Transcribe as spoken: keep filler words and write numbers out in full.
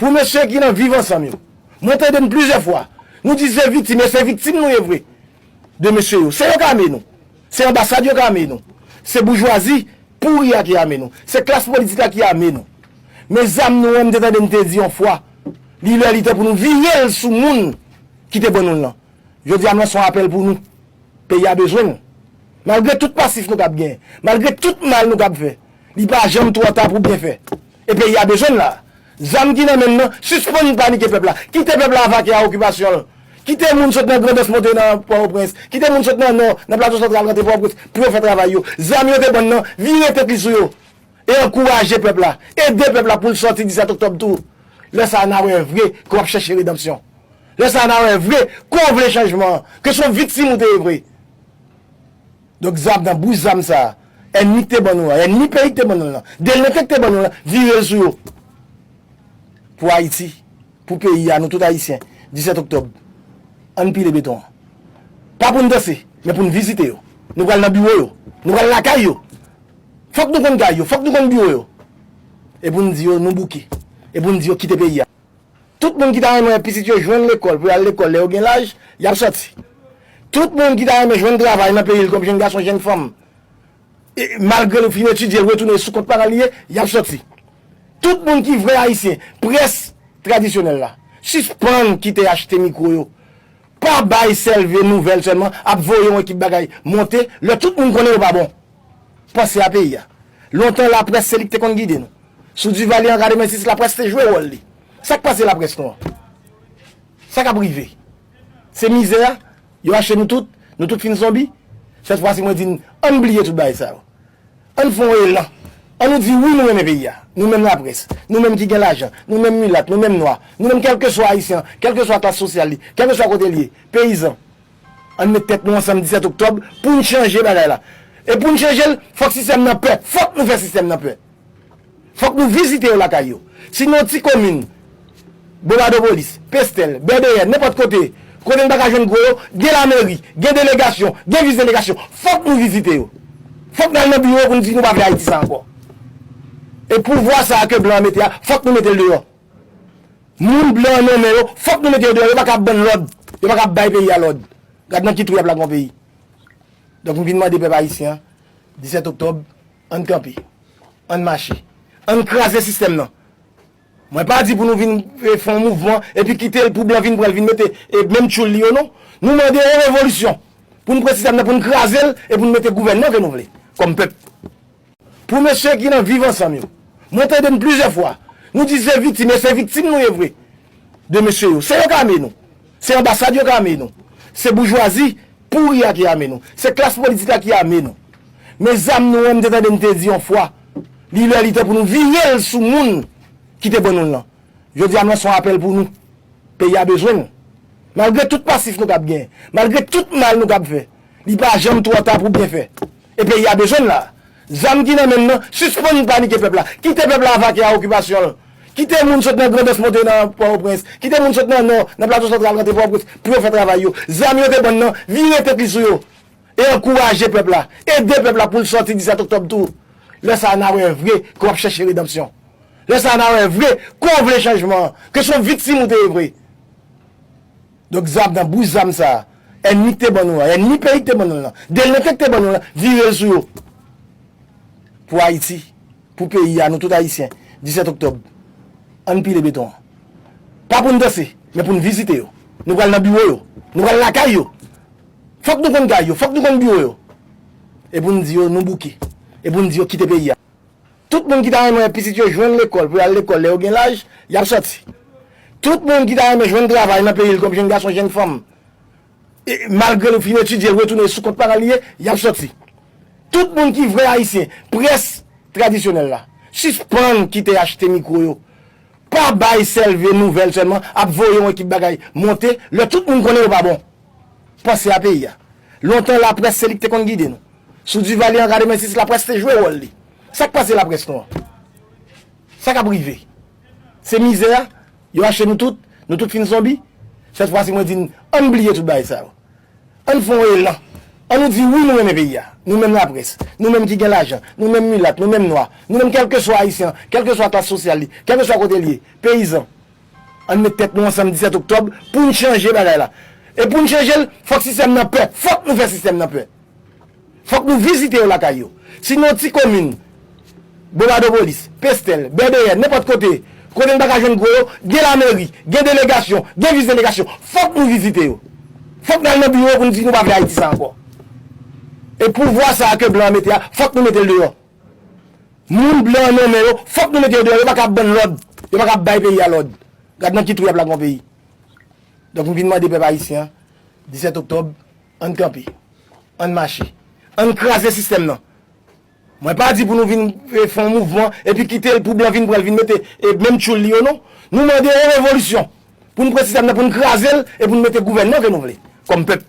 Pou mesye ki nan Viv Ansanm yo, mwen tande n plizyè fwa. Nou di se viktim, e se viktim nou ye vre. De mesye yo. Se yo k ame nou. Se anbasad yo k ame nou. Se boujwazi pouri a ki ame nou. Se klas politik la ki ame nou. Men zam nou an, m te tande n te di yon fwa, li lè li tan pou nou vire l sou moun ki te ban nou l lan. Jodi a m lanse yon apèl pou nou. Peyi a bezwen n. Malgre tout pasif nou kab genyen, malgre tout mal nou kab fè, li pa janm twò ta pou byen fè. E peyi a bezwen n la. Zam ki nan men n nan, sispann panike pèp la. Kite pèp la avake a okipasyon l. Kite moun sot nan Grandans monte nan Pòtoprens. Kite moun sot nan Nò, nan Plato Santral rantre Pòtoprens pou yo fè travay yo. Zam yo te ban n nan, vire tèt li sou yo. E ankouraje pèp la. Ede pèp la pou l sòti disèt oktòb tou. Lè sa a, n a wè vre ke w ap chèche redanmsyon. Lè sa a, n a wè vre ke w vle chanjman an, ke se yon viktim ou te ye vre. Donk, zam nan, bouch zam sa a, ènmi k te ban nou an, ènmi peyi k te ban nou l lan, delnete k te ban nou l lan, vire l sou yo. Pou Ayiti, pou peyi a, nou tout Ayisyen, disèt oktòb, ann pile beton an. Pa pou n danse, men pou n vizite yo. Nou pral nan biwo yo. Nou pral lakay yo. Fòk nou konn kay yo, fòk nou konn biwo yo. E pou n di yo, nou bouke. E pou n di yo, kite peyi a. Tout moun ki ta renmen wè pitit yo jwenn lekòl, pou y al lekòl lè yo gen laj, y ap sòti. Tout moun ki ta renmen jwenn travay nan peyi l kòm jèn gason, jèn fanm, e, malgre l fin etidye, l retounen sou kont paran l li ye, y ap sòti. Tout moun ki vrè Ayisyen, près tradisyonèl la, sispann kite achte mikwo yo. Pa bay sèl vye nouvèl sèlman, ap voye yon ekip bagay monte, lè tout moun konnen yo pa bon. Panse a peyi a. Lontan, laprès se li ki te konn gide nou. Sou Duvalier an katrevensis, laprès te jwe wòl li. Sa k pase laprès nou an? Sa k ap rive? Se mizè a, yo achte nou tout, nou tout fin zonbi. Sèt fwa si mwen di n, ann bliye tout bagay sa yo. Ann fè yon elan. Ann nou di wi, nou renmen peyi a. Nou menm laprès, nou menm ki gen lajan, nou menm milat, nou menm nwa, nou menm kèlkeswa Ayisyen an, kèlkeswa klas sosyal li, kèlkeswa kote l ye, peyizan. Ann met tèt nou ansanm disèt oktòb pou n chanje bagay la. E pou n chanje l, fòk sistèm nan pè. Fòk nou fè sistèm nan pè. Fòk nou vizite yo lakay yo. Si n nan yon ti komin, Bobadopolis, Pestèl, Bèbeyè, nenpòt kote, kote n pa ka jwenn gwo yo, gen lameri, gen delegasyon, gen vis delegasyon, fòk nou vizite yo. Fòk n al nan biwo yo pou n di nou pa vle Ayiti sa ankò. E pouvwa sa a ke blan an mete a, fòk nou mete l deyò. Moun blan an nonmen yo, fòk nou mete yo deyò, yo pa ka ap ban n lòd, yo pa ka ap bay peyi a lòd. Gad nan ki twou y ap lage yon peyi. Donk, m vin mande pèp ayisyen an, disèt oktòb, ann kanpe, ann mache, ann kraze sistèm nan. Mwen pa di pou nou vin, e, fè yon mouvman, epi kite l pou blan vin pran l, vin mete, e, menm tchoul li yo, non. Nou mande yon revolisyon pou n pran sistèm nan, pou n kraze l, e pou n mete gouvènman ke nou vle, kòm pèp. Pou mesye ki nan Viv Ansanm yo, mwen tande n plizyè fwa, nou di se viktim, e se viktim nou ye vre. De mesye yo. Se yo k ame nou. Se anbasad yo k ame nou. Se boujwazi pouri a ki ame nou. Se klas politik la ki ame nou. Men zam nou an, m te tande n te di yon fwa, li lè li tan pou nou vire l sou moun ki te ban nou l lan. Jodi a, m lanse yon apèl pou nou. Peyi a bezwen n. Malgre tout pasif nou kab genyen, malgre tout mal nou kab fè, li pa janm twò ta pou byen fè. E peyi a bezwen n la. Zam ki nan men n nan, sispann panike pèp la. Kite pèp la avake a okipasyon l. Kite moun sot nan Grandans monte nan Pòtoprens. Kite moun sot nan Nò, nan Plato Santral rantre Pòtoprens pou yo fè travay yo. Zam yo te ban n nan, vire tèt li sou yo. E ankouraje pèp la. Ede pèp la pou l sòti disèt oktòb tou. Lè sa a, n a wè vre ke w ap chèche redanmsyon. Lè sa a, n a wè vre ke w vle chanjman an, ke se yon viktim ou te ye vre. Donk, zam nan, bouch zam sa a, ènmi k te ban nou an, ènmi peyi k te ban nou l lan, delnete k te ban nou l lan, vire l sou yo. Pou Ayiti, pou peyi a, nou tout Ayisyen, disèt oktòb, ann pile beton an. Pa pou n danse, men pou n vizite yo. Nou pral nan biwo yo. Nou pral lakay yo. Fòk nou konn kay yo, fòk nou konn biwo yo. E pou n di yo, nou bouke. E pou n di yo, kite peyi a. Tout moun ki ta renmen wè pitit yo jwenn lekòl, pou y al lekòl lè yo gen laj, y ap sòti. Tout moun ki ta renmen jwenn travay nan peyi l kòm jèn gason, jèn fanm, e malgre l fin etidye, l retounen sou kont paran l li ye, y ap sòti. Tout moun ki vrè Ayisyen, près tradisyonèl la, sispann kite achte mikwo yo. Pa bay sèl vye nouvèl sèlman, ap voye yon ekip bagay monte, lè tout moun konnen yo pa bon. Panse a peyi a. Lontan, laprès se li ki te konn gide nou. Sou Duvalier an katrevensis, laprès te jwe wòl li. Sa k pase laprès nou an? Sa k ap rive? Se mizè a, yo achte nou tout, nou tout fin zonbi. Sèt fwa si mwen di n, ann bliye tout bagay sa yo. Ann fè yon elan. Ann nou di wi, nou renmen peyi a. Nou menm laprès, nou menm ki gen lajan, nou menm milat, nou menm nwa, nou menm kèlkeswa Ayisyen an, kèlkeswa klas sosyal li, kèlkeswa kote l ye, peyizan. Ann met tèt nou ansanm disèt oktòb pou n chanje bagay la. E pou n chanje l, fòk sistèm nan pè. Fòk nou fè sistèm nan pè. Fòk nou vizite yo lakay yo. Si nan yon ti komin, Bobadopolis, Pestèl, Bèbèyè, nenpòt kote, kote n pa ka jwenn gwo yo, gen lameri, gen delegasyon, gen vis delegasyon. Fòk nou vizite yo. Fòk n al nan biwo pou n di nou pa vle Ayiti sa ankò. E pouvwa sa a ke blan an mete a, fòk nou mete l deyò. Moun blan an nonmen yo, fòk nou mete yo deyò. Yo pa ka ap ban n lòd. Yo pa ka ap bay peyi a lòd. Gad nan ki twou y ap lage yon peyi. Donk, m vin mande pèp ayisyen an, disèt oktòb, ann kanpe. Ann mache. Ann kraze sistèm nan. Mwen pa di pou nou vin, e, fè yon mouvman epi kite l pou blan vin pran l, vin mete, e, menm tchoul li yo, non. Nou mande yon revolisyon pou n pran sistèm nan, pou n kraze l e pou n mete gouvènman ke nou vle kòm pèp.